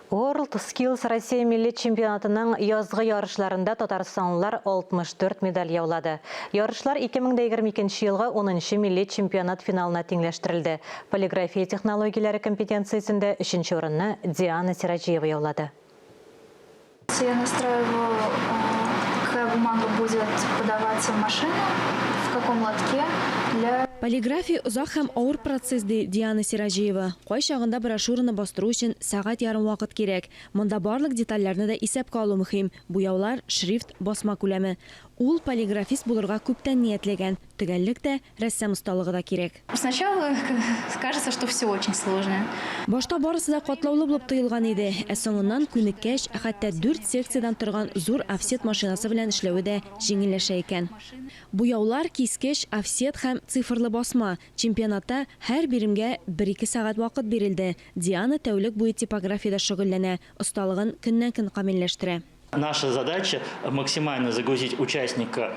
World Skills Россия милли чемпионатының язгы ярышларында татарстанлылар 64 медаль яулады. Ярышлар 2022 елгы унынчы милли чемпионат финалына тиңләштерелде. Полиграфия технологияләре компетенциясендә өченче урынны Диана Сираҗиева яулады. Я настраиваю, какая бумага будет подаваться в машину, в каком лотке для. Полиграфия озак һәм авыр процесс, ди Диана Сираҗиева. Кайчагында брошюраны бастыру өчен сәгать ярым вакыт кирәк. Монда барлык детальләрне дә исәпкә алу мөһим, буяулар, шрифт, басма күләме. Ул полиграфист булырга күптән ниятләгән. Төгәллек тә, рәссам осталыгы да кирәк. Сначала кажется, что все очень сложно. Башта барысы да катлаулы булып тоелган иде, ә соңыннан күнеккәч, хәтта дүрт секциядән торган зур офсет машинасы белән эшләве дә җиңелләшә икән. Буяулар, кискеч, офсет һәм цифрлы басма. Чемпионатта һәр биремгә бер-ике сәгать вакыт бирелде. Диана тәүлек буе типографиядә шөгыльләнә, осталыгын көннән-көн камилләштерә. Наша задача, максимально загрузить участника.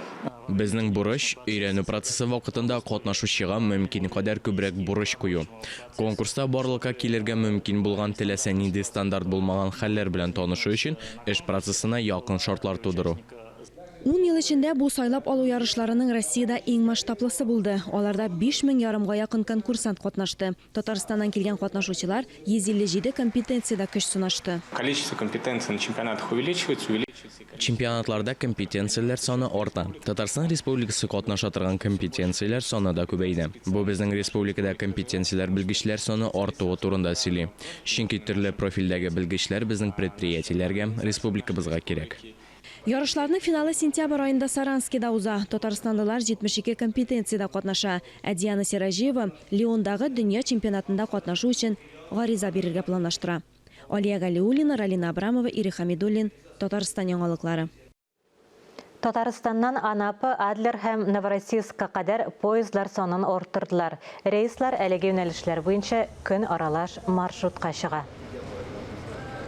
Безнең бурыч, өйрәнү процессы вакытында катнашучыга мөмкин кадәр күбрәк бурыч кую. Конкурста барлыкка килергә мөмкин булган теләсә нинди стандарт булмаган хәлләр белән танышу өчен эш процессына якын шартлар тудыру. Ун ел эчендә бу сайлап алу ярышларының Россиядә иң масштаблысы булды. Аларда 5 мең ярымга якын конкурсант катнашты. Татарстаннан килгән катнашучылар 157 компетенциядә көч сынашты. Количество компетенций на чемпионатах увеличивается, увеличивается. Чемпионатларда компетенцияләр саны арта. Татарстан Республикасы катнаша торган компетенцияләр саны да күбәйде. Бу безнең республикада компетенцияләр белгечләр саны артуы турында сөйли. Чөнки төрле профильдәге белгечләр безнең предприятиеләргә, республикабызга кирәк. Ярышларның финалы сентябрь аенда Саранскида уза. Татарстанлылар 72 компетенциядә катнаша. Ә Диана Сираҗиева Лиондагы дөнья чемпионатында катнашу өчен гариза бирергә планлаштыра. Алия Галиуллина, Ралина Абрамова, Ирек Хәмидуллин, Татарстан яңалыклары. Татарстаннан Анапа, Адлер һәм Новороссийскка кадәр поездлар санын арттырдылар. Рейслар әлеге юнәлешләр буенча көн аралаш маршрутка чыга.